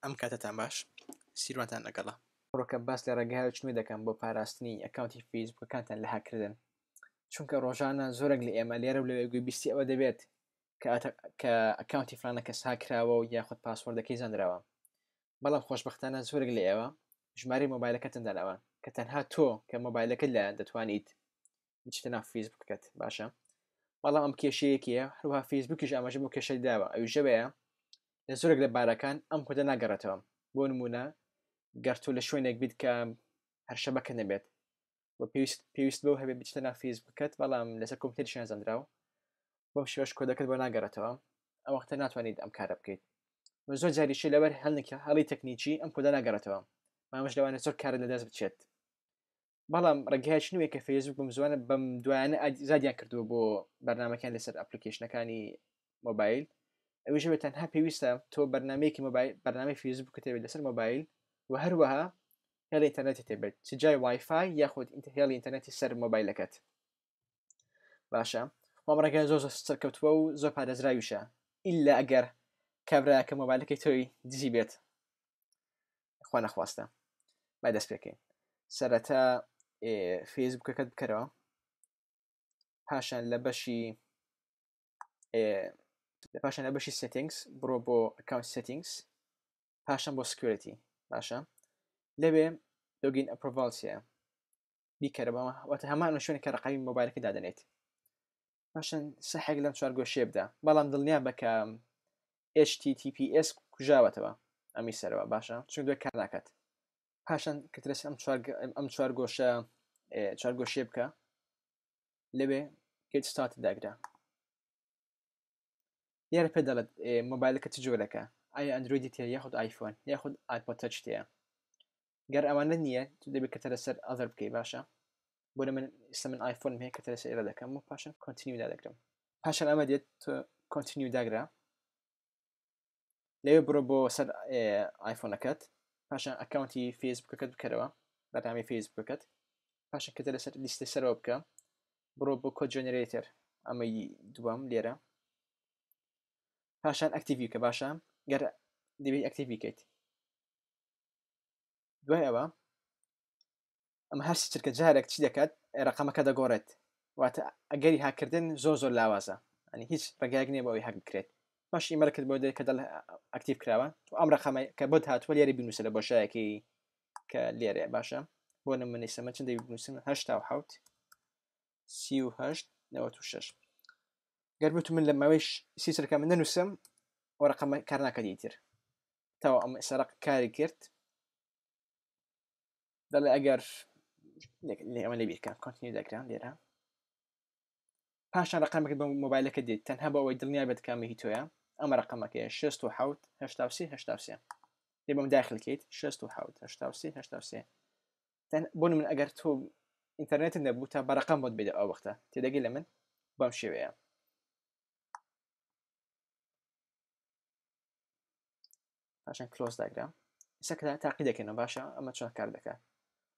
ئەم کاتەتان باش سیروانتان لەگەڵە. ئەمڕۆکە باس لە ڕێگایەکی نوێ دەکەم بۆ پاراستنی ئەکاونتی فەیسبوکەکانتان لە هاککردن چونکە ڕۆژانە زۆرێک لە ئێمە لێرە و لەوێ گوێبیستی ئەوە دەبێت کە ئەکاونتی فلانە کەس هاکراوە و یاخود password ەکەی زانراوە بەڵام خۆشبەختانە زۆرێک لە ئێوە ژمارەی مۆبایلەکەتن داناوە کە تەنها تۆ کە مۆبایلەکەت لایەن دەتوانیت بچیتە ناو فەیسبوکەکەت باشە بەڵام ئەم کێشەیەکیە هەروها فەیسبوکیش ئاماژە بۆ کێشەی داوە ئەویشەوەیە لە زۆرێک لە بارەکان ئەم کۆدە ناگەڕێتەوە بۆ نمونە گەر تۆ لە شوێنێک بیت کە هەر شەبەکە نەبێت و پێویست پێویست بەو هەبێت بچتە ناو فەیسبوکەت بەڵام لەسەر کۆمپیوتەریش نازانراو بەم شێوەش کۆدەکەت بۆ ناگەڕێتەوە ئەو وەختە ناتوانیت ئەم کارە بکەیت و زۆر جاریشی لەبەر هەڵنێکی هەڵی تەکنیکی ئەم کۆدە ناگەڕێتەوە مامەش لەوانە زۆر کارت لەدەست بچێت بەڵام ڕێگایەکی نوێ کە فەیسبوک بەم زوانە بەم دوایانە زادیان کردووە بۆ بەرنمەکان لەسەر application ەکانی مۆبایل ئەویش بێت تەنها پێویستە تۆ بەرنمەیەکی مۆبایل بەرنامەی فەیسبوک تێبێت لەسەر مۆبایل و هەروەها هێڵی ئینتەرنێتی تێبێت چ جای وایفای یاخود هێڵی ئینتەرنێتی سەر مۆبایلەکەت باشە وام ڕێگای زۆر زۆر سەرکەوتووە و زۆر پارێزراویشە ئیلا ئەگەر کابراکە مۆبایلەکەی تۆی دزی بێت خوا نەخواستە با دەست پێکەین سەرەتا فەیسبوکەکەت بکەرەوە پاشان لە بەشی لە پاشان لە بەشی settings بڕۆ بۆ account settings پاشان بۆ security باشە لەوێ login approvals هەیە بیکەرەوە واتە هەمان شوێن کە ڕقەمی مۆبایلەکە دادەنێت پاشان سەحێک لەم چوار گۆشەیە بدە بەڵام دڵنیا بە کە HTTPS کوژاوەتەوە ئەمی سەرەوە باشە چون دوای کار ناکات پاشان کترس ئەم چوار ئەم چوار گۆشە چوار گۆشەیە بکە لەوێ get started داگرە دیارە پێ دەڵێت مۆبایلەکە چ جۆرەکە ئایا ئەندرۆیدی تێ یاخود ئایفۆن یاخود ئایپۆد تەچ تێ گەر ئەوانە نییە تو دەبێت کە لەسەر other بکەی باشە بۆ من ئێستا من ئایفۆنم هەیە کە لەسەر ئێرە دەکەم و پاشان continue دادەگرم پاشان ئەمە دێت تۆ continue داگرە لەوێ بڕۆ بۆ سەر ئایفۆنەکەت پاشان ئەکاونتی فەیسبوکەکەت بکەرەوە بەرنامەی فەیسبوکەکەت پاشان کردە لەسەر لیستی سەرەوە بکە بڕۆ بۆ code generator ئەمەی دووەم لێرە پاشان active ی کە باشە گەر دەبێت active ی کەیت دوای ئەوە ئەمە هەر چرکە جارێک چی دەکات ڕقەمەکە دەگۆڕێت واتە ئەگەری هاکردن زۆر زۆر لاوازە ئەنی هیچ ڕێگایەک نییە بۆ ئەوی هاک بکرێت باش ئیمەرکرد بۆ دێت کە دەڵ active کراوە و ئەم ڕقەمە کە بۆت هاتووە لێرە بینوسە لە بۆشایەکی کە لێرەیە باشە بۆ نمونەی سەمە چەند دەبی بنووسم 87 38 96 گەر بتو من لە ماوەی سی چرکە من نەنووسم وەرەقەمە کار ناکات ئیتر تاوە ئەم سەرق کاری کرد دەڵێ ئەگەر ئەمە لەبیرکە continue دەکرا لێرە پاشان ڕقەمەکە بە مۆبایلەکە دێت تەنها بۆ ئەوەی دڵنیا بێت کامە هی تۆیە ئەمە ڕقەمەکەیە 67 83 83 لێ بەم داخل کەیت 67 83 83 بۆ من ئەگەر تۆ ئینتەرنێت نەبوو تا بەرەقەم بۆت بێت ئەو وەختە تێدەگەی لە من بەم شێوەیە پاشان close داگرە ئێستا کە تاقی دەکەینەوە باشە ئەمە چۆن کار دەکات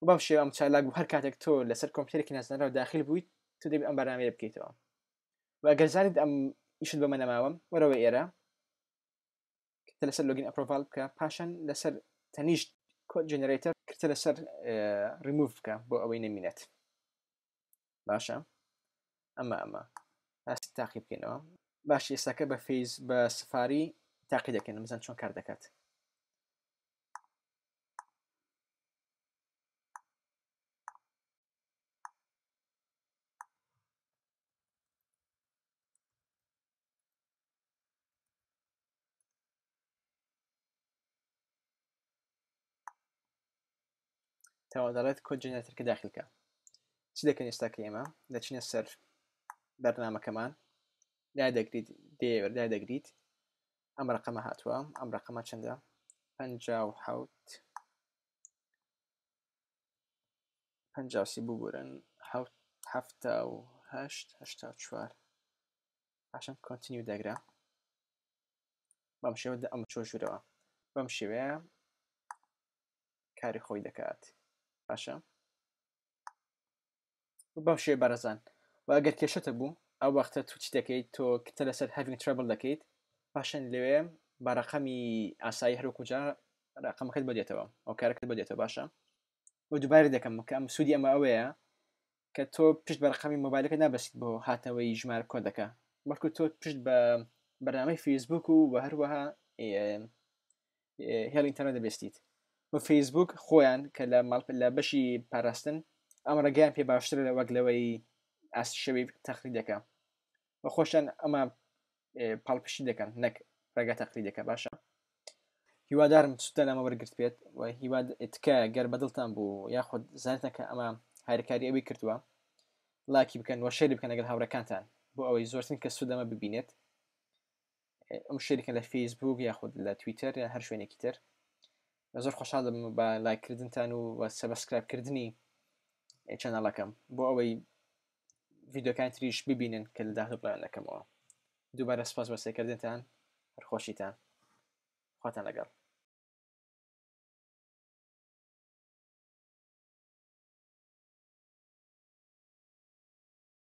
بەم شێوە ئەم چالاک بوو هەر کاتێک تۆ لەسەر کۆمپیوتەرێکی نازانراو داخل بوویت تۆ دەبێت ئەم بەرنامەیە بکەیتەوە و ئەگەر زانیت ئەم ئیشت بەمە نەماوە وەرەوە ئێرە کتە لەسەر login approval بکە پاشان لەسەر تەنیشت code generator کرتە لەسەر ڕیموف بکە بۆ ئەوەی نەمینێت باشە ئەمە ئەمە هەست تاقی بکەینەوە باش ئێستاکە بە فەیس بە سفاری تاقی دەکەین بزان چۆن کار دەکات تەوا دەڵێت code generator کە داخلکە چی دەکەین ئێستا کە ئێمە دەچینە سەر بەرنامەکەمان دای دەگریت دێوە دای دەگریت ئەم ڕقەمە هاتووە ئەم ڕقەمە چەندە 57 53 ببورن 78 84 پاشان continue دەگرە بەم شێوە ئەم چۆ ژوورەوە بەم شێوەیە کاری خۆی دەکات باشە بەم شێوە بەڕێزان و ئەگەر کێشەتە بوو ئەو وەختە تو چی دەکەیت تۆ کتە لەسەر having trouble دەکەیت پاشان لەوێ بە ڕقەمی ئاسایی هەروەکو جار. ڕقەمەکەت بۆ دێتەوە ئەو کارەکەت بۆ دێتەوە باشە و دووبارە دەکەم کە ئەم سوودی ئەمە ئەوەیە کە تۆ پشت بە ڕقەمی مۆبایلەکە نابەسیت بۆ هاتنەوەی ژمارە کۆدەکە بەڵکو تۆ پشت بە بەرنامەی فەیسبوک و و هەروەها هێڵ ئینتەرنێت دەبێستیت و فەیسبوک خۆیان کە لە ماڵ لە بەشی پاراستن ئەم ڕێگەیان پێ باشترە لە وەک لەوەی ئاست شێوەی تەقلیدەکە و خۆشیان ئەمە پاڵپشتی دەکەن نەک ڕێگا تەقلیدەکە باشە هیوادارم سوودتان لەمە وەرگرت بێت و هیوا تکایە گەر بەدڵتان بوو یاخود زانتان کە ئەمە هاریکاری ئەوی کردووە لاکی بکەن و share ی بکەن لەگەڵ هاوڕێکانتان بۆ ئەوەی زۆرترین کە سوود لەمە ببینێت ئەم share ی کەن لە فەیسبوک یاخود لە تویتەر یان هەر شوێنێکی تر زۆر خۆشحاڵ دەبم بە لایکردنتان و وە subscribe کردنی channel ەکەم بۆ ئەوەی ڤیدیۆکانی تریش ببینن کە لە داهاتوو بڵاویان دەکەمەوە دووبارە سپاس بۆ سەیرکردنتان هەر خۆشیتان خواتان لەگەڵ.